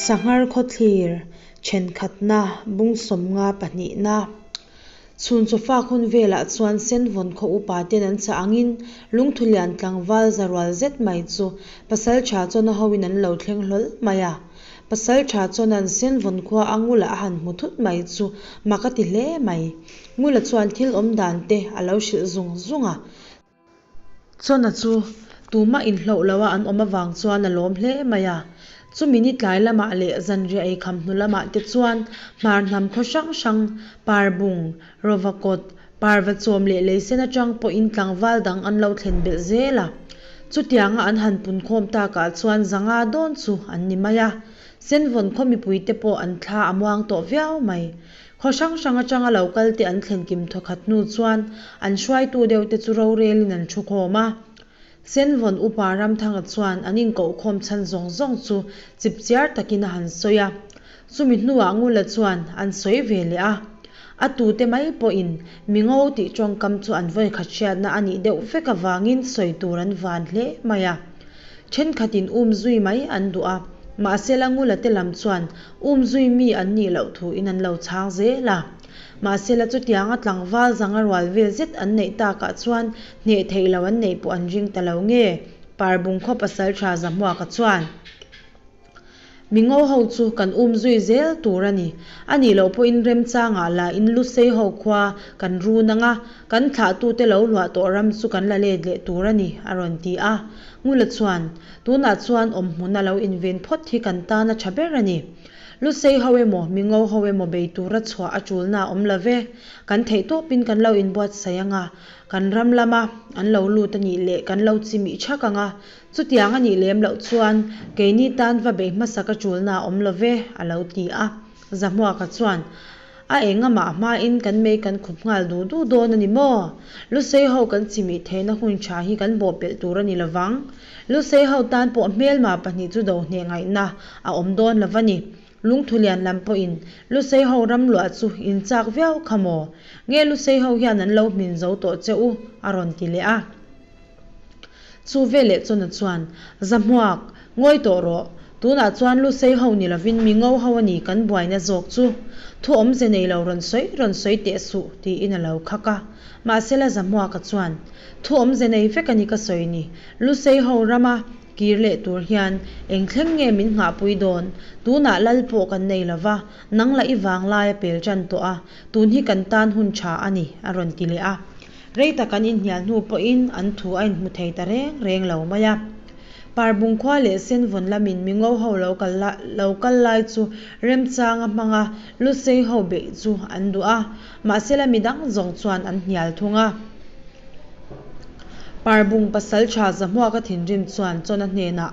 Sanghar khawthlir thenkhatna bung 50 pahnihna chhun chawfak hun velah chuan Senvawn khaw upa ten an chah angin Lungthulian tlangval za rual zet mai chu Pasaltha chawna hoin an lo thleng hlawl mai a. Pasaltha chawna'n Senvawn khua a Ngula a han hmu thut mai chu mak a ti hle mai. Ngula chuan thil awm dan te a lo hrilh zung zung a. Chawna chu tumah inhloh loa an awm avang chuan a lawm hle mai a. Chumi ni tlai lamah leh zanriah eikham hnu lamah te chuan hmar hnam khaw hrang hrang, Parbung, Rawvakawt, Parvachawm leh Leisen atang pawhin tlangval dang an lo thlen belh zel a. Chutianga an han punkhawm takah chuan zanga dawn chu an ni mai a. Senvawn khaw mipuite pawh an thla a muang tawh viau mai. Khaw hrang hrang atanga lo kal te an thlen kim thawkhat hnu chuan an hruaitu deuh te chu rorelin an thu khawm a. Senvawn upa Ramthanga chuan an inkohkhawm chhan zawng zawng chu chipchiar takin a han sawi a. Chumi hnuah Ngula chuan an sawi ve leh a. A tute mai pawhin mi ngo tih tawngkam chu an vawikhat hriatna a nih deuh vek avangin sawi tur an van hle mai a. Thenkhatin umzui mai an duh a, mahsela Ngula te lam chuan Umzui mi an nih loh thuin an lo chhang zel a. Mahsela chutianga tlangval zanga rual vel zet an neih takah chuan hneh theih loh an neih pawh an ring ta lo nge? Parbung khaw pasal tha Zahmuaka chuan, Mi ngo ho chu kan umzui zel tur a ni. A nih loh pawhin remchangah la in Lusei ho khua kan run ang a, kan thlahtute lo luah tawh ram chu kan la let leh tur a ni, a rawn ti a. Ngula chuan, Tunah chuan awmhmun a lo inven phawt hi kan tan a tha ber a ni. Lusei ho emaw, Mingo ho emaw bei tura chhuah a tulna a awm lo ve. Kan theih tawpin kan lo inbuatsaih ang a, kan ram lama an lo lut a nih leh kan lo chimih thak ang a, chutiang a nih lem loh chuan keini tan va bei hmasak a tulna a awm lo ve, a lo ti a. Zahmuaka chuan, A eng amah hmain kan mei kan khup nghal duh duh dawn a ni maw? Lusei ho kan chimih theihna hun tha hi kan bawhpelh tur a ni lovang. Lusei ho tan pawh hmelma pahnih chu do hneh ngaihna a awm dawn lo va ni. Lungthu lian lam pawhin Lusei ho ram luah chu in chak viau kha maw? Nge Lusei ho hian an lo hmin zo tawh che u? a rawn ti leh a. Chu veleh chawna chuan, Zahmuak, ngawi tawh rawh. Tunah chuan Lusei ho ni lovin mi ngo ho a ni kan buaina zawk chu. Thu awmze nei lo rawn sawi rawn sawi teh suh, tiin a lo khak a. Mahsela Zahmuaka chuan, Thu awmze nei vek a ni ka sawi ni. Lusei ho rama kir leh tur hian eng thleng nge min nghahpui dawn? Tunah lal pawh kan nei lova, nang lah i vanglai a pel tan tawh a, tun hi kan tan hun tha a ni, a rawn ti leh a. Rei tak an inhnial hnu pawhin an thu a inhmu thei ta reng reng lo mai a. Parbung khua leh Senvawn lamin mi ngo ho lo kal lo kal lai chu remchanga hmanga Lusei ho beih chu an duh a, mahsela mi dang zawng chuan an hnial thung a. Parbung pasal tha Zahmuaka thinrim chuan Chawna hnenah,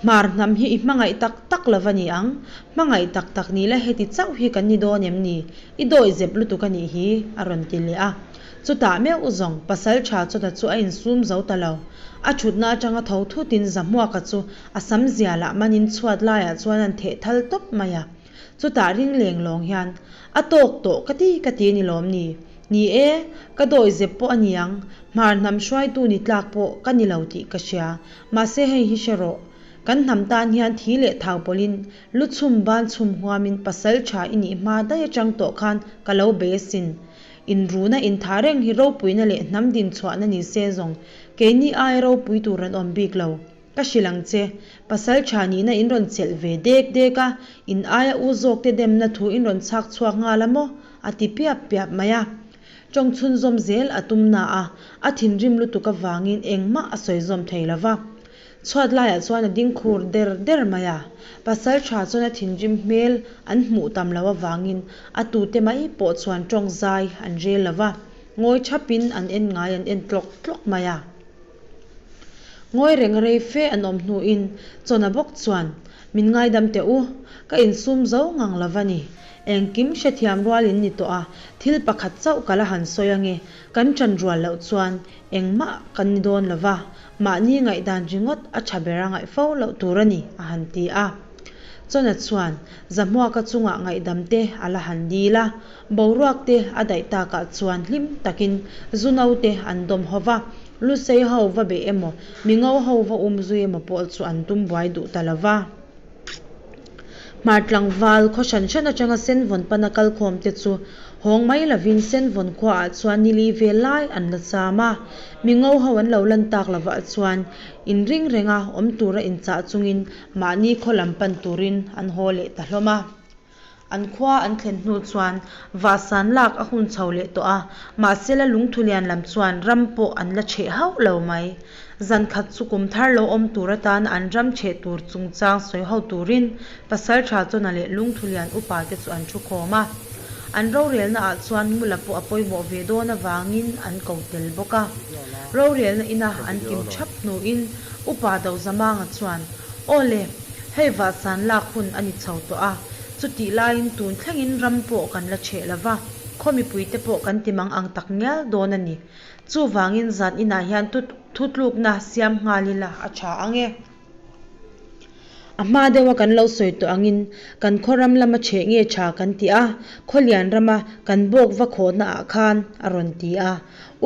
Hmar hnam hi i hmangaih tak tak lo va ni ang, hmangaih tak tak ni la heti chauh hi kan ni dawn em ni? I dawi zep lutuk a nih hi, a rawn ti leh a. Chutah meuh zawng, pasal tha chawta chu a insum zo ta lo. A thutna atanga tho thutin Zahmuaka chu a sam zia lah manin chhuat laiah chuan an theh thal tawp mai a. Chutah ring leng lawng hian, A tawk tawh ka ti ka ti ni lawm ni? Ni e, ka dawi zep pawh a niang, hmar hnam hruaitu ni tlak pawh ka ni lo tih ka hria. Mahse hei hi hre rawh. Kan hnam tan hian thi leh thau pawlhin Lu chhum ban chhum huamin pasal tha i nih hma daih atang tawh khan ka lo bei asin. Inruna intha reng hi ropuina leh hnam din chhuahna ni se zawng keini aia ropui tur an awm bik lo. Ka hrilh ang che, pasal tha nihna in rawn chelh ve dek dek a, in aia u zawkte demna thu in rawn chhak chhuak nghal a maw? a ti piap piap mai a. Tawng chhunzawm zel a tum na a, a thinrim lutuk avangin engmah a sawi zawm thei lo va. Chhuat laiah chuan a ding khur der der mai a, pasal tha chuan a thinrim hmel an hmuh tam loh avangin a tute mai pawh chuan tawng zai an rel lo va, ngawi thapin an en ngai an en tlawk tlawk mai a. Ngawi reng rei fe an awm hnuin Chawna bawk chuan, Min ngaidam teh u, ka insum zo ngang lo va ni. Engkim hrethiam rual in ni tawh a, thil pakhat chauh ka la han sawi ange, kan ṭan rual loh chuan engmah kan ni dawn lo va, Mahni ngaihdan ringawt a tha ber a ngaih fo loh tur a ni, a han ti a. Chawna chuan Zahmuaka chungah ngaihdam te a la han dil a, boruak te a daih takah chuan hlim takin zu no te an dawm ho va, Lusei ho va be emaw, Mingo ho va um zui emaw pawh chu an tum buai duh ta lo va. Hmar tlangval khaw hran hran atanga Senvawn pana kalkhawm te chu hawng mai lovin Senvawn khuaah chuan ni li vel lai an la cham a. Mingo ho an lo lan tak lovah chuan inring renga awm tura inchah chungin mahni khaw lam pan turin an haw leh ta hlawm a. An khua an thlen hnu chuan vahsan lak a hun chho leh tawh a, mahsela lungthulian lam chuan ram pawh an la chheh hauh lo mai. Zan khat chu kum thar lo awm tur atana an ram chheh tur chungchang sawi ho turin Pasaltha Chawna leh Lungthulian upa te chu an thu khawm a. An rorelna ah chuan Ngula pawh a pawimawh ve dawn avangin an ko tel bawk a. Rorelna ina an kim thap hnuin Upa Dozamanga chuan, Aw le, Hei vahsan lak hun a ni chho tawh a, chutih laiin tun thlengin ram pawh kan la chheh lo va, khaw mipuite pawh kan ti mang ang tak ngial dawn a ni. Chuvangin zan inah hian thutlukna siam nghal ila a tha ang e. A hma deuha kan lo sawi tawh angin kan khaw ram lama chheh nge tha kan ti a, Khawlian rama kan bawk va khawhna ah khan a rawn ti a,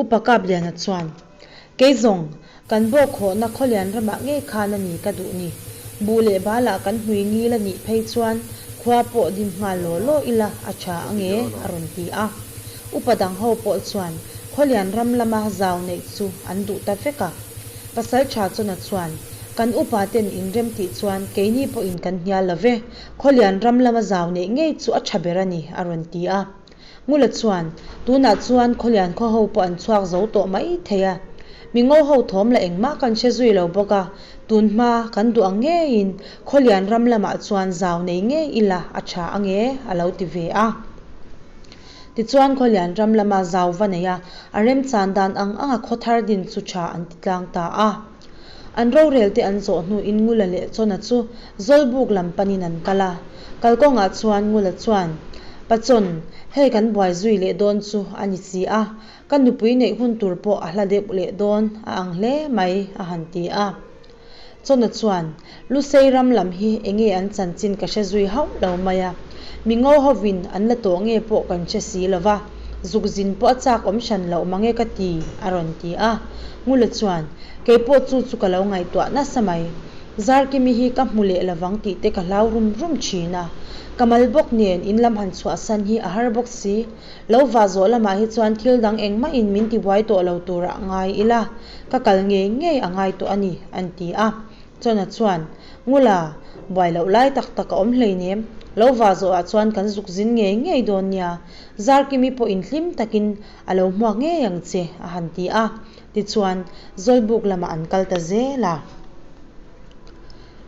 Upa Kapliana chuan, Kei zawng, kan bawk khawhna Khawlian ramah ngei khan a ni ka duh ni. Buh leh balah kan hmui ngil a nih phei chuan khua pawh dim nghal law law ila a tha ange, a rawn ti a. Upa dang ho pawh chuan Khawlian ram lama zau neih chu an duh ta vek a. Pasal tha chawna chuan, Kan upa ten in rem tih chuan keini pawhin kan hnial lo ve, Khawlian ram lama zau neih ngei chu a tha ber a ni, a rawn ti a. Ngula chuan, Tunah chuan Khawlian khaw ho pawh an chhuak zo tawh mai thei a. Mi ngo ho thawm la engmah kan hre zui lo bawk a, tun hma kan duh ang ngeiin Khawlian ram lamah chuan zau nei ngei ila a tha ange, a lo ti ve a. Tichuan Khawlian ram lama zau va nei a, a remchan dan ang anga khaw thar din chu tha an ti tlang ta a. An rorel te an zawh hnuin Ngula leh Chawna chu Zawlbuk lam panin an kal a. Kalkawngah chuan Ngula chuan, Pachawn, hei kan buai zui leh dawn chu a ni si a, ka nupui neih hun tur pawh a hla deuh leh dawn a ang hle mai, a han ti a. Chawna chuan, Lusei ram lam hi enge an chanchin ka hre zui hauh lo mai a, mi ngo hovin an la tawh nge pawh kan hre si lo va, zuk zin pawh a chak awm hran loh mang e ka ti, a rawn ti a. Ngula chuan, Kei pawh chu chu ka lo ngaihtuah nasa mai. Zarkimi hi ka hmu leh lovang tih te ka hlau rum rum thin a. Ka mal bawk nen in lam han chhuahsan hi a har bawk si. Lo vah zawh lamah hi chuan thil dang engmahin min tibuai tawh lo turah ngai ila, ka kal ngei ngei a ngai tawh a ni, an ti a. Chawna chuan, Ngula, buai loh lai tak tak a awm hleinem, lo vah zawhah chuan kan zuk zin ngei ngei dawn nia, Zarkimi pawhin hlim takin a lo hmuak ngei ang che, a han ti a. Tichuan, Zawlbuk lamah an kal ta zel a.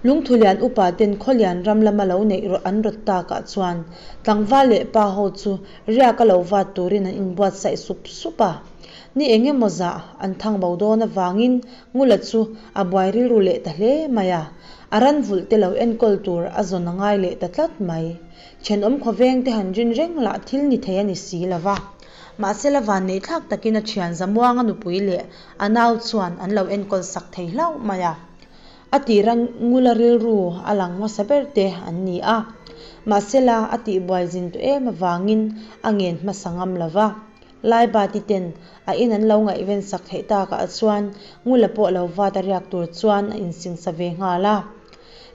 Lungthulian upa ten Khawlian ram lama lo neih rawh an rawt takah chuan tlangval leh pa ho chu riaka lo vat turin an inbuatsaih sup sup a. Ni eng emaw zah an thang bo dawn avangin Ngula chu a buai rilru leh ta hle mai a. A ran vulh te lo enkawl tur a zawn a ngai leh ta tlat mai. Thenawm khawveng te han rin reng lah thil ni thei a ni si lo va. Mahsela vanneih thlak takin a thian Zamuanga nupui leh a nau chuan an lo enkawl sak thei hlauh mai a. A tira Ngula rilru a lang hmasa ber te an ni a. Mahsela a tihbuai zin tawh em avangin a ngen hmasa ngam lo va. Laibati ten a in an lo ngaihven sak theih takah chuan Ngula pawh lo vat a riak tur chuan a insingsa ve nghal a.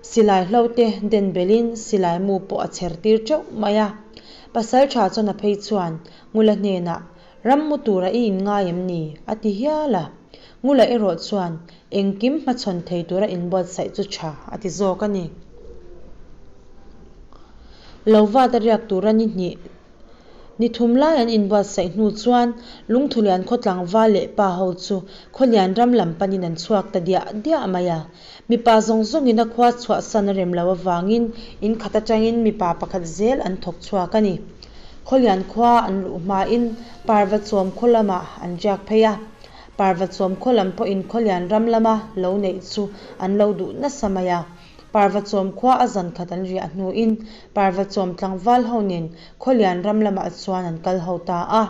Silai hlo te den belhin silai mu pawh a chher tir teuh mai a. Pasal tha chuan a phei chuan Ngula hnenah, Ram mu tura i inngai em ni? a ti hial a. Ngula erawh chuan engkim hmachhawn thei tura inbuatsaih chu tha a ti zawk a ni. Lo vat a riak tura ni hnih Ni thum lai an inbuatsaih hnu chuan Lungthulian khaw tlangval leh pa ho chu Khawlian ram lam panin an chhuak ta diah diah mai a. Mipa zawng zawngin a khua chhuahsan a rem loh avangin in khat atangin mipa pakhat zel an thawk chhuak a ni. Khawlian khua an luh hmain Parva chawm khaw lamah an riak phei a. Parva chawm khaw lam pawhin Khawlian ram lama lo neih chu an lo duh nasa mai a. Parvachawm khua a zan khat an riah hnuin Parvachawm tlangval ho nen Khawlian ram lamah chuan an kal ho ta a.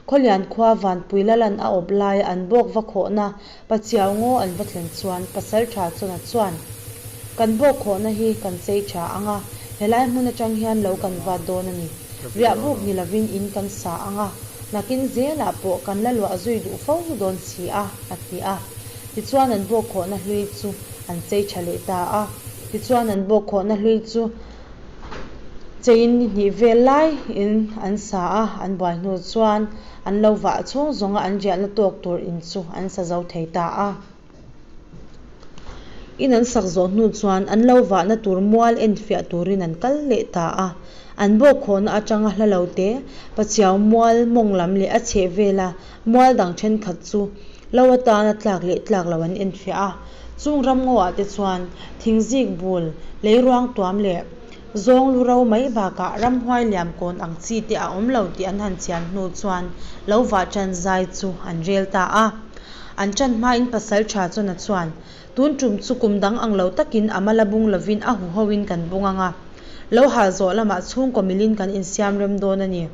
Khawlian khua Vanpui Lalan a awp laia an bawk va khawhna Pachiau ngaw an va thlen chuan Pasaltha Chawna chuan, Kan bawk khawhna hi kan chei tha ang a, helai hmun atang hian lo kan vat dawn a ni. Riahbuk ni lovin in kan sa ang a, nakin zelah pawh kan la luah zui duh fo dawn si a, a ti a. Tichuan an bawk khawhna hlui chu an chei tha leh ta a. Tichuan an bawk khawhna hlui chu cheiin ni hnih vel lai in an sa a, an buai hnu chuan an lo vah chhung zawnga an riahna tawk tur in chu an sa zo thei ta a. In an sak zawh hnu chuan an lo vahna tur mual enfiah turin an kal leh ta a. An bawk khawhna atanga hla lo te, Pachiau mual mawng lam leh a chheh vela mual dang thenkhat chu lo atana tlak leh tlak lo an enfiah a. Chung ramngaw ah te chuan thingzik bul, leiruang tuam leh zawng lu ro mai bakah ramhuai liam kawn ang chi te a awm lo tih an han chian hnu chuan lo vah tan zai chu an rel ta a. An ṭan hmain pasal ṭha Chawna chuan, Tun ṭum chu kum dang ang lo takin a mala bung lovin a huhoin kan bung ang a, lo hal zawh lamah chhungkaw milin kan insiam rem dawn a ni.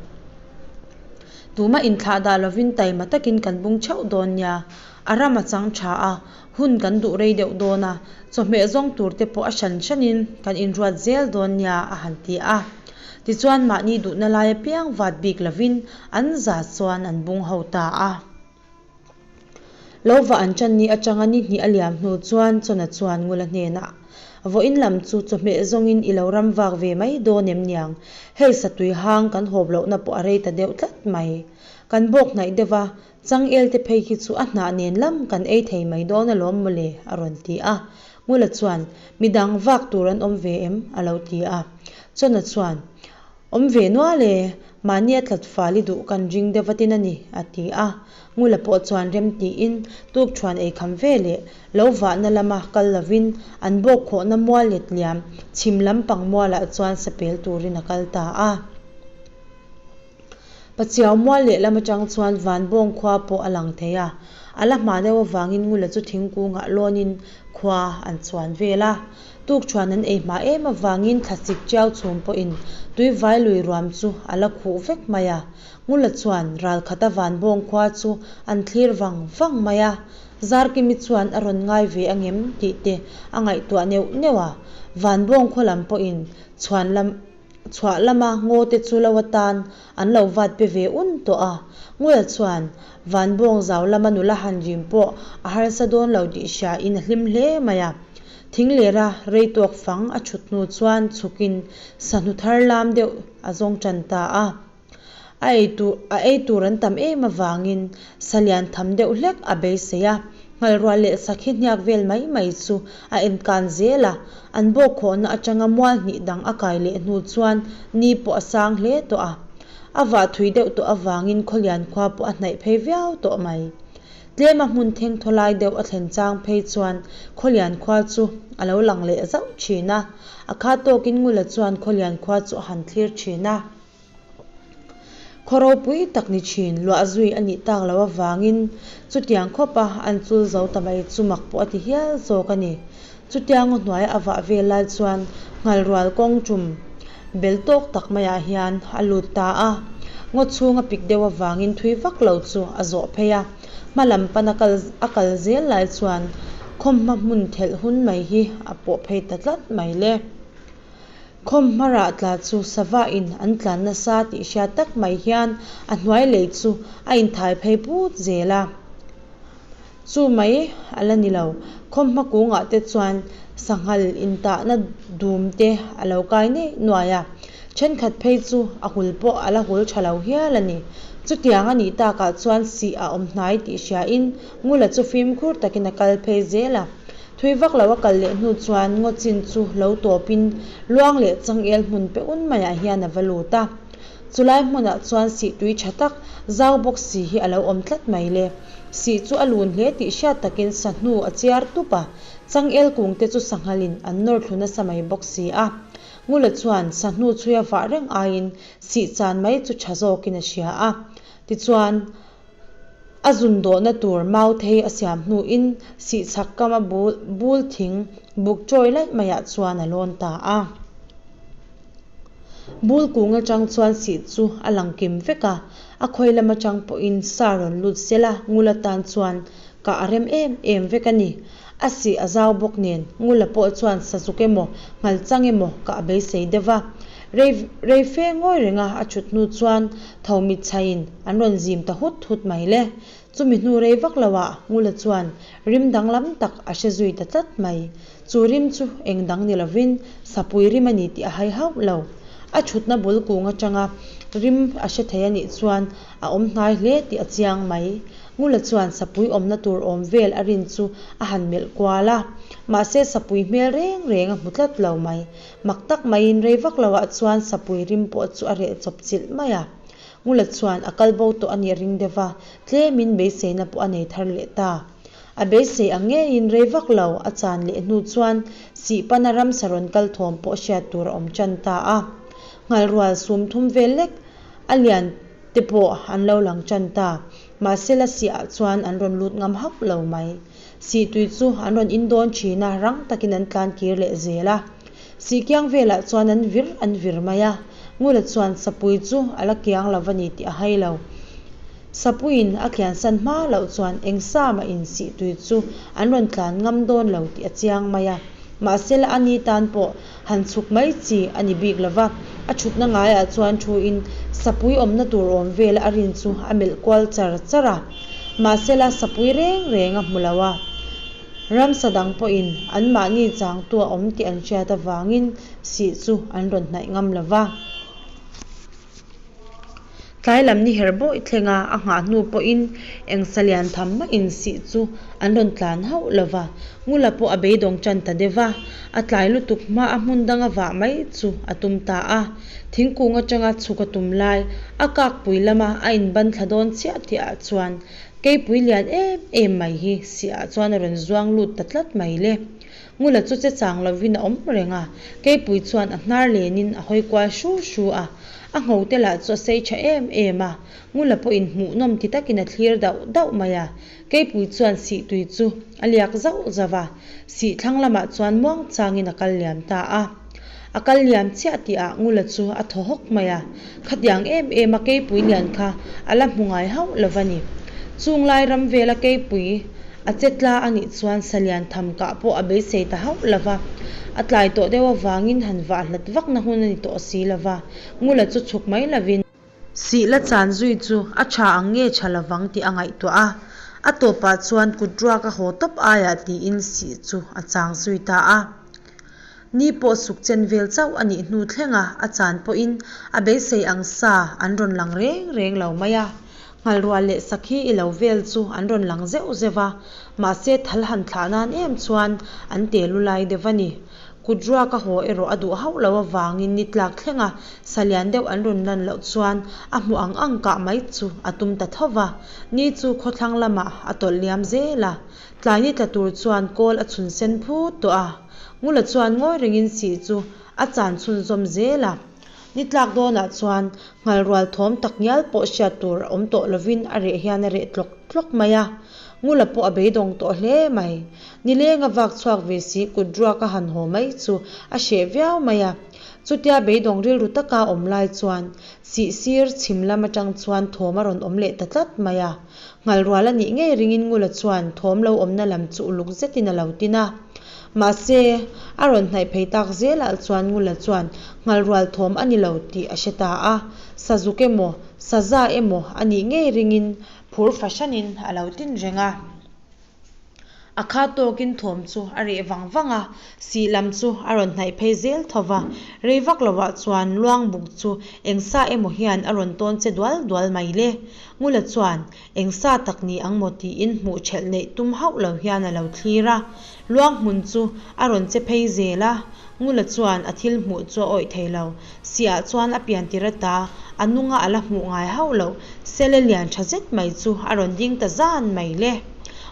Tumah inthlah dah lovin taima takin kan bung ṭheuh dawn nia. A ram a chang ṭha a, hun kan duh rei deuh dawn a, chawhmeh zawng tur te pawh a hran hranin kan inruat zel dawn nia, a han ti a. Tichuan mahni duhna lai apiang vat bik lovin an za chuan an bung ho ta a. Lo va an ṭan ni aṭanga ni hnih a liam hnu chuan Chawna chuan Ngula hnenah, Vawiin lam chu chawhmeh zawngin i lo ram vak ve mai dawn em niang? Hei satui hang kan hawp lohna pawh a rei ta deuh tlat mai. Kan bawk hnaih deuh a, changel te phei khi chu a hnah nen lam kan ei thei mai dawn alawm mawle, a rawn ti a. Ngula chuan, Midang vak tur an awm ve em? a lo ti a. Chawna chuan, Awm ve nual e, mahni a tlat fal i duh kan ring deuh vatin a ni, a ti a. Ngula pawh chuan rem tiin tukṭhuan ei kham ve leh lo vahna lama kal lovin an bawk khawhna mual let liam chhim lampang mualah chuan sapel turin a kal ta a. Pachiau mual lehlam atang chuan Vanbawng khua pawh a lang thei a, a la hma deuh avangin Ngula chu thingkungah lawnin khua an chuan vel a. Tukṭhuan an ei hma em avangin thlasik ṭiau chhum pawhin tuivai lui ruam chu a la khuh vek mai a. Ngula chuan ralkhata Vanbawng khua chu an thlir vang vang mai a. Zarkimi chuan a rawn ngai ve angem tih te a ngaihtuah neuh neuh a. Vanbawng khaw lam pawhin chhuan lam Chhuah lama ngaw te chu lo atan an lo vat pe ve un tawh a, Ngula chuan Vanbawng zau lama nula han rim pawh a harsa dawn lo tih hria in a hlim hle mai a. Thinglera rei tawk fang a thut hnu chuan chhukin sahnu thar lam deuh a zawng tan ta a. A ei tur a ei tur an tam em avangin sa lian tham deuh hlek a beisei a, nghalrual leh sakhi hniak vel mai mai chu a enkan zel a, an bawk khawhna atanga mual hnih dang a kai leh hnu chuan ni pawh a sang hle tawh a. A vah thui deuh tawh avangin khawlian khua pawh a hnaih phei viau tawh mai. Tlema hmun theng thaw lai deuh a thlen chang phei chuan Khawlian khua chu a lo lang leh zauh thin a, a kha tawkin Ngula chuan Khawlian khua chu a han thlir thin a. Khaw ropui tak ni thin luah zui a nih tak loh avangin chutiang khawpa an chul zo ta mai chu mak pawh a ti hial zawk a ni. Chutia ngaw hnuaia a vah vel lai chuan nghalrual kawng tum bel tawk tak maiah hian a lut ta a. Ngaw chhung a pik deuh avangin thui vak lo chu a zawh phei a. Hma lam pana kal a kal zel lai chuan khawmhma hmun thelh hun mai hi a pawh phei ta tlat mai le. Khawmhma rah tla chu sava in an tlan nasa tih hriat tak mai hian a hnuai lei chu a inthai phei put zel a. Chu mai a la ni lo, khawmhma kungah te chuan sanghal intahna dum te a lo kai neih nuai a, thenkhat phei chu a hul pawh a la hul tha lo hial a ni. Chutiang a nih takah chuan sih a awm hnai tih hriain Ngula chu fimkhur takin a kal phei zel a. Thui vak lo a kal leh hnu chuan ngaw chin chu lo tawpin luang leh changel hmun pe un maiah hian a va lut a. Chulai hmunah chuan sih tui tha tak, zau bawk si hi a lo awm tlat mai le. Sih chu a lun hle tih hriat takin sahnu a chiar tup a, changel kung te chu sanghalin an nawr thlu nasa mai bawk si a. Ngula chuan sahnu chhuia vah reng aiin sih chan mai chu tha zawkin a hria a. Tichuan. A zun dawhna tur mau thei a siam hnuin sihchhak kama bul bul thing buk chawi laih maiah chuan a lawn ta a. Bul kung atang chuan sih chu a lang kim vek a, a khawi lam atang pawhin sa rawn lut sela ngul atan chuan kah a rem em em vek a ni. A sih a zau bawk nen Ngula pawh chuan sazuk emaw, nghalchang emaw kah a beisei deuh a. Rei rei fe ngawi renga a thut hnu chuan tho mit chhaiin an rawn zim ta hut hut mai le. Chumi hnu rei vak loah Ngula chuan rim danglam tak a hre zui ta tlat mai. Chu rim chu eng dang ni lovin sapui rim a ni tih a hai hauh lo. A thutna bul kung atanga rim a hre thei a nih chuan a awm hnai hle tih a chiang mai. Ngula chuan sapui awmna tur awm vel a rin chu a han melh kual a. Mahse sapui hmel reng reng a hmu tlat lo mai. Mak tak maiin rei vak loah chuan sapui rim pawh chu a reh chawp chilh mai a. Ngula chuan a kal bo tawh a nih ring deuh va, tlemin beiseina pawh a nei thar leh ta. A beisei ang ngeiin rei vak lo a chan leh hnu chuan Sihpana ramsa rawn kal thawm pawh hriat tur a awm tan ta a. Nghalrual sum thum vel lek a lian te pawh an lo lang tan ta. Mahsela sihah chuan an rawn lut ngam hauh lo mai. Sih tui chu an rawn in dawn thin a, rang takin an tlan kir leh zel a. Sih kiang velah chuan an vir an vir mai a. Ngula chuan sapui chu a la kiang lo va ni tih a hai lo. Sapuiin a tliansan hma loh chuan eng sa mah in sih tui chu an rawn tlan ngam dawn lo tih a chiang mai a. Mahsela a ni tan pawh han chhuk mai chi a ni bik lo va, a thutna ngaiah chuan thuin sapui awmna tur awm vela a rin chu a melh kual char char a. Mahsela sapui reng reng a hmu lo a, ramsa dang pawhin anmahni changtu a awm tih an hriat avangin sih chu an rawn hnaih ngam lo va. Tlai lam ni her bawih thlenga a nghah hnu pawhin eng sa lian tham mahin sih chu an rawn tlan hauh lo va, Ngula pawh a beidawng tan ta deuh va, a tlai lutuk hma a hmun danga vah mai chu a tum ta a. Thingkung atanga chhuk a tum lai, a kakpui lama a inban thla dawn chiah tih ah chuan keipui lian em em mai hi sih ah chuan a rawn zuang lut ta tlat mai le. Ngula chu che chang lovin a awm reng a, Keipui chuan a hnar lenin a hawi kual hru hru a, a ngho te lah chu a sei tha em em a, Ngula pawhin hmuhnawm ti takin a thlir dauh dauh mai a, Keipui chuan sih tui chu a liak zauh zauh a, sih thlang lamah chuan muang changin a kal liam ta a. A kal liam chiah tihah Ngula chu a thaw hawk mai a, khatiang em em a Keipui lian kha a la hmu ngai hauh lo va ni. Chung lai ram vela Keipui A che tla a nih chuan salian tham kah pawh a beisei ta hauh lo va, a tlai tawh deuh avangin han vah hlat vakna hun a ni tawh si lo va, Ngula chu chhuk mai lovin. Sih la chan zui chu a tha ang nge tha lovang tih a ngaihtuah a, a tawpah chuan kut ruak a haw tawp aiah tiin sih chu a chang zui ta a. Ni pawh suk chen vel chauh a nih hnu thlenga a chan pawhin a beisei ang sa an rawn lang reng reng lo mai a. Nghalrual leh sakhi i lo vel chu an rawn lang zeuh zeuh a, mahse thal han thlah nan em chuan an te lu lai deuh a ni. Kut ruak a haw erawh a duh hauh lo avangin ni tlak thlenga sa lian deuh an rawn lan loh chuan a hmuh ang ang kah mai chu a tum ta tho va. Ni chu khawthlang lamah a tawlh liam zel a, tlai ni tla tur chuan kawl a chhun sen phut tawh a. Ngula chuan ngawi rengin sih chu a chan chhunzawm zel a. Ni tlak dawnah chuan nghalrual thawm tak ngial pawh hriat tur a awm tawh lovin a reh hian a reh tlawk tlawk mai a. Ngula pawh a beidawng tawh hle mai. Nileng a vak chhuak ve si kut ruak a han haw mai chu a hreh viau mai a. Chutia beidawng rilru taka awm lai chuan sih sir chhim lam atang chuan thawm a rawn awm leh ta tlat mai a. Nghalrual a nih ngei ringin Ngula chuan thawm lo awmna lam chu uluk zetin a lo tin a. Mahse, a rawn hnaih phei tak zelah chuan Ngula chuan nghalrual thawm a ni lo tih a hre ta a. Sazuk emaw, saza emaw a nih ngei ringin phur fahranin a lo tin reng a. A kha tawkin thawm chu a reh vang vang a, sih lam chu a rawn hnaih phei zel tho va. Rei vak lovah chuan luang buk chu eng sa emaw hian a rawn tawn che dual dual mai le. Ngula chuan eng sa tak ni ang maw tiin hmuh ṭhelh neih tum hauh lo hian a lo thlir a. Luang hmun chu a rawn che phei zel a, Ngula chuan a thil hmuh chu a awih thei lo. Sihah chuan a pian tir ata a nunga a la hmuh ngai hauh loh sele lian tha zet mai chu a rawn ding ta zan mai le.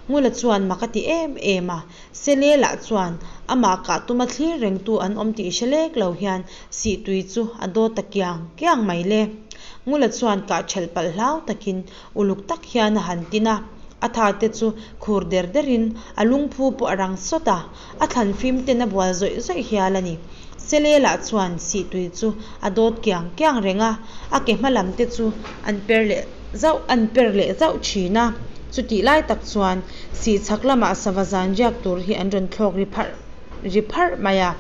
Ngula chuan mak a ti em em a, sele lah chuan amah kah tuma thlir rengtu an awm tih hre lek lo hian sih tui chu a dawt ta kiang kiang mai le. Ngula chuan kah ṭhelh palh hlau takin uluk tak hian a han tin a, a tha te chu khur der derin a lungphu pawh a rang sawt a, a thlan fim ten a bual zawih zawih hial a ni. Sele lah chuan sih tui chu a dawt kiang kiang reng a, a ke hma lam te chu an per leh zauh an per leh zauh thin a. Chutih lai tak chuan sih chhak lamah sava zan riak tur hi an rawn thlawk ri pharh ri pharh mai a.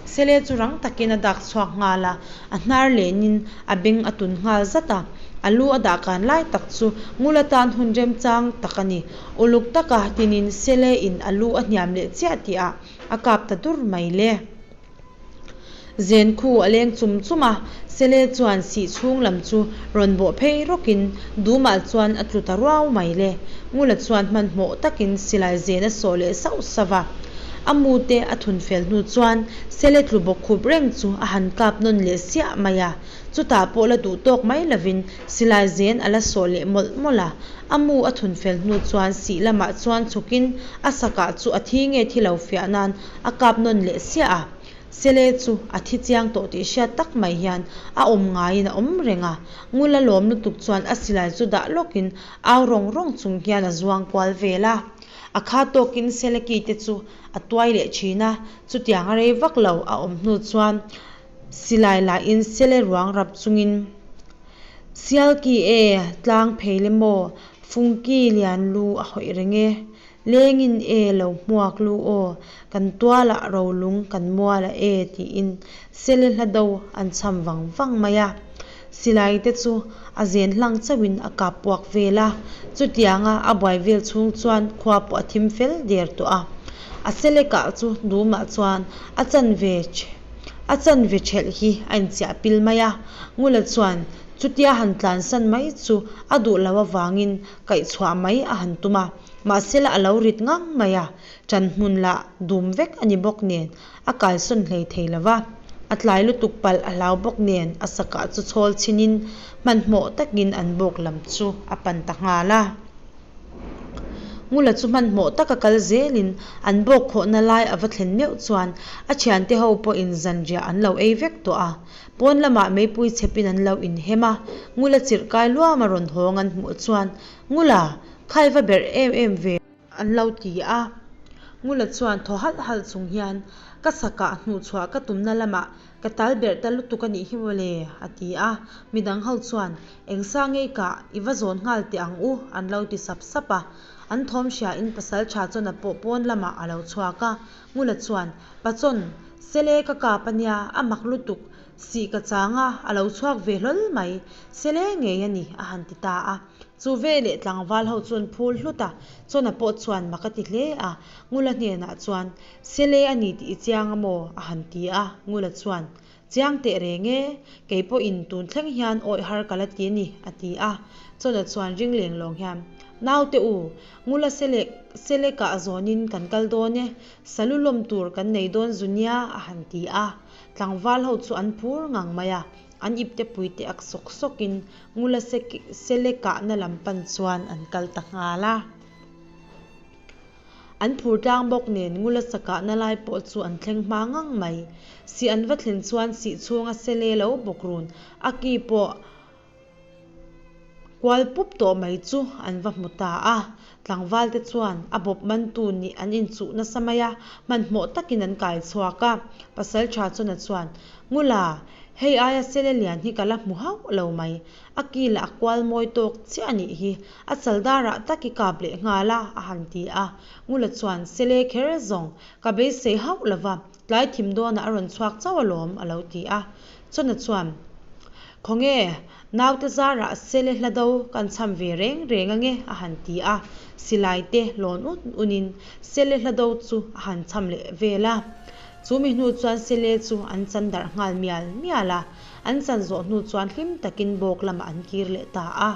Sele chu rang takin a dak chhuak nghal a, a hnar lenin a beng a tun nghal zat a. A lu a dah kan lai tak chu ngul atan hun remchang tak a ni. Uluk taka tinin Sele in a lu a hniam leh chiah tih ah a kap ta dur mai le. Zen khu a leng chum chum a, Sele chuan sih chhung lam chu rawn bawh phei rawkin Dumah chuan a tlu ta ruau mai le. Ngula chuan hmanhmawh takin silai zen a sawh leh sauh sauh va. A mu te a thun fel hnu chuan Sele tlu bawk khup reng chu a han kap nawn leh siah mai a. Chutah pawh la duh tawk mai lovin silai zen a la sawh leh mawlh mawlh a. A mu a thun fel hnu chuan sih lamah chuan chhukin a sakah chu a thi nge thi lo fiah nan a kap nawn leh siah a. Sele chu a thi chiang tawh tih hriat tak mai hian a awm ngaiin a awm reng a. Ngula lawm lutuk chuan a silai chu dah lawkin au rawng rawng chung hian a zuang kual vel a. A kha tawkin Sele ki te chu a tuai leh thin a, chutiang a rei vak lo a awm hnu chuan Silai lahin sele ruang rap chungin, Sialki e, tlang phei le maw, Fungki lian lu a hawih reng e, Lengin e lo hmuak lu aw, kan tualah rolung kan mualah e tiin sele hla do an chham vang vang mai a. Silai te chu a zen hlang chauhin a kap puak vel a, chutianga a buai vel chhung chuan khua pawh a thim fel der tawh a. A sele kah chu Dumah chuan a chanve a chanve ṭhelh hi a inchiah pil mai a, Ngula chuan chutia han tlansan mai chu a duh lo avangin kaihchhuah mai a han tum a, mahsela a lo rit ngang mai a, ṭan hmun lah dum vek a ni bawk nen a kalsawn hlei thei lo va, a tlai lutuk palh a hlau bawk nen a sakah chu chhawl chhinin hmanhmawh takin an bawk lam chu a pan ta nghal a. Ngula chu hmanhmawh taka kal zelin an bawk khawhna lai a va thlen meuh chuan a thiante ho pawhin zanriah an lo ei vek tawh a. Pawn lamah meipui chhepin an lo inhem a, Ngula chirh kai luam a rawn hawng an hmuh chuan, Ngula, khai va berh em em ve! An lo ti a. Ngula chuan thaw halh halh chung hian, Ka sakah hnuhchhuah ka tumna lamah ka tal berh ta lutuk a nih hi mawle, a ti a. Midang ho chuan, Eng sa ngei kah, i va zawn nghal teh ang u, an lo ti sap sap a. An thawm hriain Pasalṭha chuan a pawh pawn lamah a lo chhuak a. Ngula chuan, Pachawn, sele ka kap a nia, a mak lutuk, sih ka chang a, a lo chhuak ve hlawl mai, sele ngei a ni, a han ti ta a. Chu veleh tlangval ho chuan phul hlut a, Chawna pawh chuan mak a ti hle a, Ngula hnenah chuan, Sele a ni tih i chiang a maw? a han ti a, Ngula chuan, Chiang teh reng e, kei pawhin tun thleng hian awih har ka la ti a ni, a ti a. Chawna chuan ring leng lawng hian, Naute u, Ngula sele sele kah zawnin kan kal dawn e, salu lawm tur kan nei dawn zu nia, a han ti a. Tlangval ho chu an phur ngang mai a, an ipte puite ak sawk sawkin Ngula sele kahna lam pan chuan an kal ta nghal a. An phur tlang bawk nen Ngula sa kahna lai pawh chu an thleng hma ngang mai. Sih an va thlen chuan sih chhunga sele lo bawk run a ki pawh kual pup tawh mai chu an va hmu ta a. Tlangval te chuan a bawp mantu nih an inchuh nasa mai a, hmanhmawh takin an kai chhuak a. Pasaltha chuna chuan, Ngula, hei aia sele lian hi ka la hmu hauh lo mai. A ki lah a kual mawi tawk chiah a nih hi. A chaldarah tak i kap leh nghal a, a han ti a. Ngula chuan, Sele kher zawng, ka beisei hauh lova, tlai thim dawnah a rawn chhuak chauh alawm, a lo ti a. Chawna chuan, Khawnge, naute zarah sele hla do kan chham ve reng reng ange, a han ti a. Silai te lawn un unin sele hla do chu a han chham leh vel a. Chu mi hnu chuan sele chu an chan darh nghal mial mial a, an chan zawh hnu chuan hlim takin bawk lamah an kir leh ta a.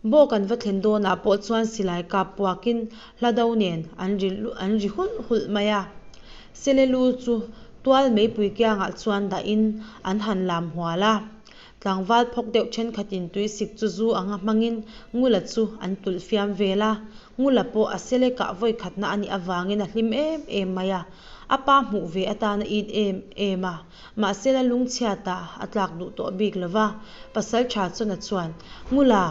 Bawk an va thlen dawnah pawh chuan silai kap puakin hla do nen an ri an ri hulh hulh mai a. Sele lu chu tual meipui kiangah chuan dahin an han lam hual a. Tlangval phawk deuh thenkhatin tuisik chu zu anga hmangin Ngula chu an tulh fiam vel a. Ngula pawh a sele kah vawi khatna a nih avangin a hlim em em mai a. A pa hmuh ve atan a it em em a. Mahsela lungchhiata a tlak duh tawh bik lo va, Pasaltha Chawna chuan, Ngula,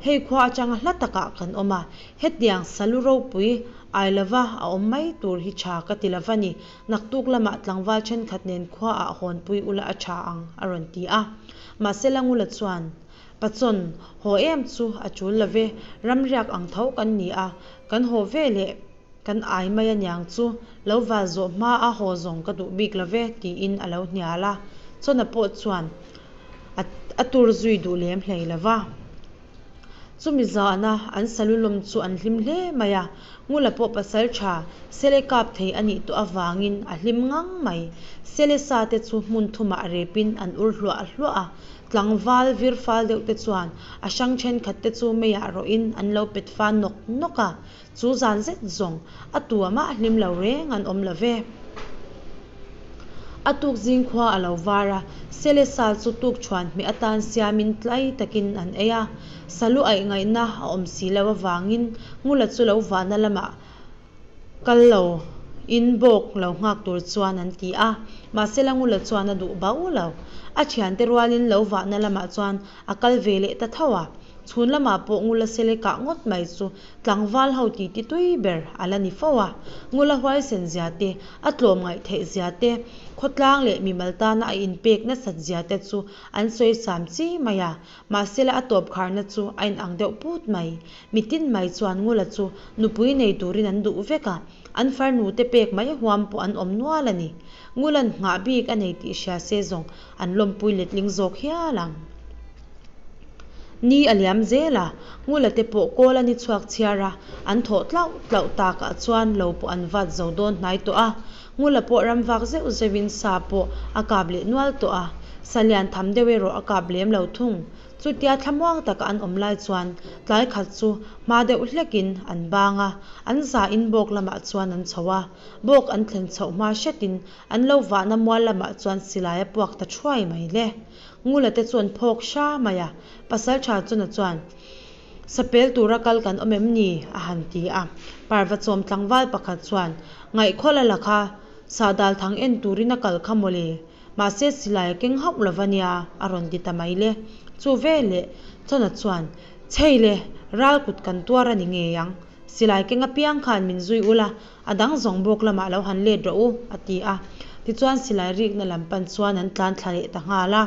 hei khua atanga hla takah kan awm a, hetiang salu ropui ai lova a awm mai tur hi tha ka ti lova ni, naktuk lamah tlangval thenkhat nen khuaah hawnpui ula a tha ang, a rawn ti a. Mahsela Ngula chuan. Pachawn, haw em chu a tul lo ve, ramriak ang tho kan ni a, kan haw veleh kan ai mai a niang chu, lo val zawh hma a haw zawng ka duh bik lo ve, tiin a lo hnial a. Chawna pawh chuan a a tur zui duh lem hlei lo va. Chumi zana an salu lawm chu an hlim hle mai a, Ngula pawh pasal tha sele kap thei a nih tawh avangin a hlim ngang mai. Sele sa te chu hmun thumah repin an ur hluah hluah a, tlangval vir fal deuh te chuan a hrang thenkhat te chu meiah rawhin an lo pet fa nawk nawk a, chu zan zet zawng a tu amah hlim lo reng an awm lo ve. A tuk zing khua a lo var a, Sele sa chu tuk chhuan hmeh atan siamin tlai takin an ei a. Salu aih ngaihna a awm si lo avangin Ngula chu lo vahna lamah kal lo in bawk lo nghak tur chuan an ti a. Mahsela Ngula chuan a duh bau lo. A thiante rualin lo vahna lamah chuan a kal ve leh ta tho a. Chhun lamah pawh Ngula sele kah ngawt mai chu tlangval ho titi tui ber a la ni fo a. Ngula huaisen zia te, a tlawm ngaih theih zia te, khawtlang leh mimal tana a inpek nasat zia te chu an sawi sam chi mai a. Mahsela a tawp kharna chu a inang deuh put mai. Mitin mai chuan Ngula chu nupui nei turin an duh vek a, an farnu te pek mai huam pawh an awm nual a ni. Ngula'n nghah bik a nei tih hria se zawng an lawmpui letling zawk hial ang. Ni a liam zel a, Ngula te pawh kawl a ni chhuak chhiar a, an thawh tlauh tlauh takah chuan lo pawh an vat zo dawn hnai tawh a. Ngula pawh ram vak zeuh zeuhin sa pawh a kap leh nual tawh a, sa lian tham deuh erawh a kap lem lo thung. Chutia thlamuang taka an awm lai chuan tlai khat chu hma deuh hlekin an bang a, an zain bawk lamah chuan an chho a. Bawk an thlen chhoh hma hretin an lo vahna mual lamah chuan silai a puak ta thuai mai le. Ngula te chuan phawk hra mai a, Pasaltha chuna chuan, Sapel tura kal kan awm em ni? a han ti a. Parva chawm tlangval pakhat chuan, Ngaihkhawla la kha, sahdal thang en turin a kal kha mawle, mahse silai a keng hauh lova nia, a rawn ti ta mai le. Chu veleh Chawna chuan, Chhei le, ral kut kan tuar a ni ngei ang. Silai keng apiang khan min zui ula, a dang zawng bawk lamah lo han let rawh u, a ti a. Tichuan silai rikna lam pan chuan an tlan thla leh ta nghal a.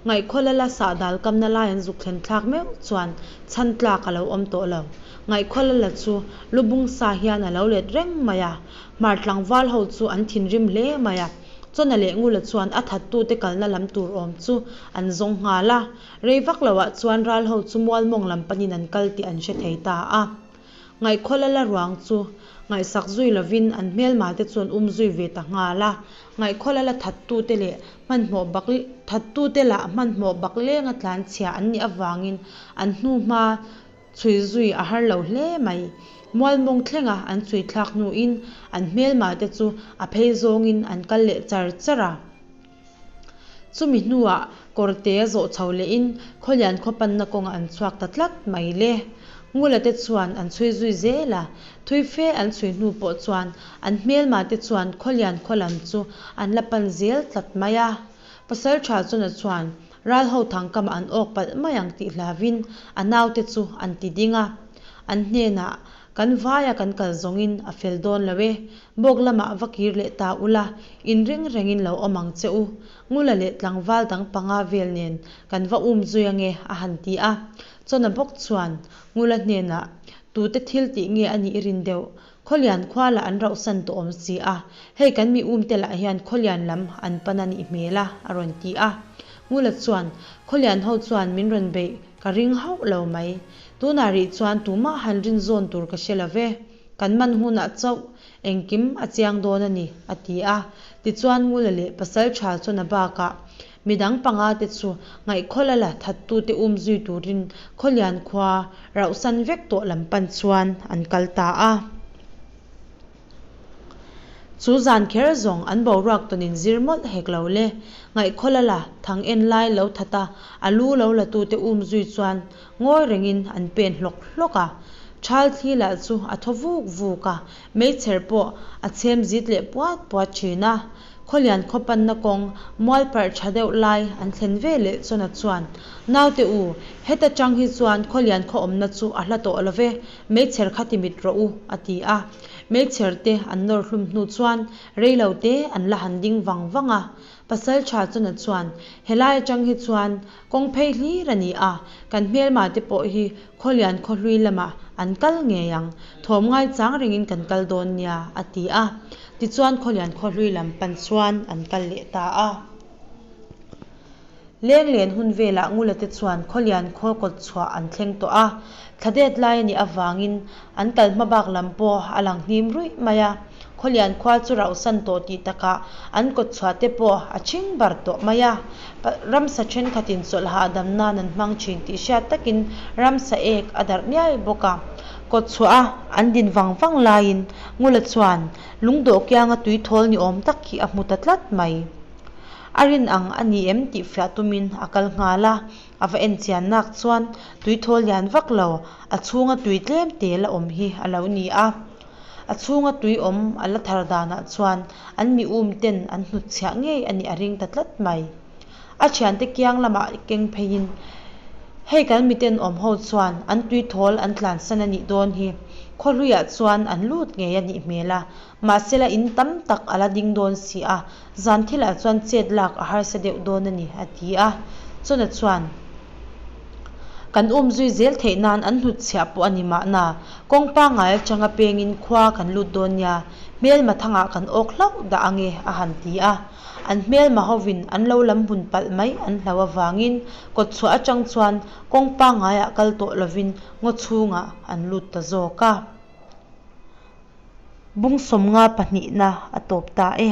Ngaihkhawla la sahdal kamna lai an zuk thlen thlak meuh chuan chhan tlak a lo awm tawh lo. Ngaihkhawla la chu lu bung sa hian a lo let reng mai a. Hmar tlangval ho chu an thinrim hle mai a. Chawna leh Ngula chuan a thattute kalna lam tur awm chu an zawng nghal a. Rei vak loah chuan ral ho chu mual mawng lam panin an kal tih an hre thei ta a. Ngaihkhawla la ruang chu ngaihsak zui lovin an hmelma te chu an um zui ve ta nghal a. Ngaihkhawla la thattute leh hmanhmawh bak thattute lah hmanhmawh bak lenga tlan chhia an nih avangin an hnuhma chhui zui a har lo hle mai. Mual mawng thlenga an chhui thlak hnuin an hmelma te chu a phei zawngin an kal leh char char a. Chumi hnuah kawrte a zawh chho lehin Khawlian khaw panna kawngah an chhuak ta tlat mai le. Ngula te chuan an chhui zui zel a, thui fe an chhui hnu pawh chuan an hmelma te chuan Khawlian khaw lam chu an la pan zel tlat mai a. Pasaltha chuna chuan ral ho thangkamah an awk palh mai ang tih hlavin a naute chu an ti ding a, an hnenah Kan vaia kan kal zawngin a fel dawn lo e, bawk lamah va kir leh ta ula, inring rengin lo awm ang che u. Ngula leh tlangval dang panga vel nen kan va um zui ange a han ti a. Chawna bawk chuan Ngula hnenah, Tute thil tih nge a nih i rin deuh? Khawlian khua lah an rauhsan tawh awm si a, hei kan mi umte lah hian Khawlian lam an pan a nih hmel a, a rawn ti a. Ngula chuan, Khawlian ho chuan min rawn beih Ka ring hauh lo mai. Tunah rih chuan tumah han rin zawn tur ka hre lo ve. Kan man hunah chauh engkim a chiang dawn a ni, a ti a. Tichuan Ngula leh Pasal Tha chuan a bakah midang panga te chu ngaihkhawla la thattute um zui turin Khawlian khua rauhsan vek tawh lam pan chuan an kal ta a. Chu zan kher zawng an boruak tawn in zir mawlh hek lo le. Ngaihkhawla la thang en lai lo that a, a lu lo la tute um zui chuan ngawi rengin an pen hlawk hlawk a. Thal thli lah chu a thaw vuk vuk a, meichher pawh a chhem zit leh puat puat thin a. Khawlian khaw panna kawng mual parh tha deuh lai an thlen ve leh chawna chuan, Naute u, heta tang hi chuan Khawlian khaw awmna chu a hla tawh lo ve, meichher kha ti mit rawh u, a ti a. Meichher te an nawr hlum hnu chuan rei lo te an la han ding vang vang a. Pasalṭha Chawna chuan, Helai aṭang hi chuan kawng phei hlir a ni a, kan hmelma te pawh hi Khawlian khawhlui lamah an kal ngei ang, thawm ngaichang rengin kan kal dawn nia, a ti a. Tichuan Khawlian khawhlui lam pan chuan an kal leh ta a. Lenglen hun velah Ngula te chuan Khawlian khaw kawt chhuah an thleng tawh a, thla det lai a nih avangin an kal hma bak lam pawh a lang hnim ruih mai a. Khawlian khua chu rauhsan tawh tih takah an kawt chhuah te pawh a chhing bar tawh mai a. Ramsa thenkhatin chawlh hahdam nan an hmang thin tih hriat takin ramsa ek a darh niai bawk a. Kawt chhuah a an din vang vang laiin Ngula chuan lungdawh kianga tuithawl ni awm tak hi a hmu ta tlat mai. A rin ang a ni em tih fiah tumin a kal nghal a, a va en chian nak chuan tuithawl lian vak lo, a chhunga tui tlem te la awm hi a lo ni a. A chhunga tui awm a la thar danah chuan an mi um ten an hnutchhiah ngei a nih a ring ta tlat mai. A thiante kiang lamah keng pheiin, Hei kan miten awm ho chuan an tuithawl an tlansan a nih dawn hi, khawhluiah chuan an lut ngei a nih hmel a, mahsela in tam tak a la ding dawn si a, Zan thilah chuan chet lak a harsa deuh dawn a ni, a ti a. Chawna chuan, Kan umzui zel theih nan an hnutchhiah pawh a ni mahna, kawng pangngai atanga pengin khua kan lut dawn nia, hmelma thangah kan awk hlauh dah ange, a han ti a. An hmelma hovin an lo lam hmun palh mai an hlau avangin kawtchhuah atang chuan kawng pangngaiah kal tawh lovin ngaw chhungah an lut ta zawk a. Bung 52 na a tawp ta e.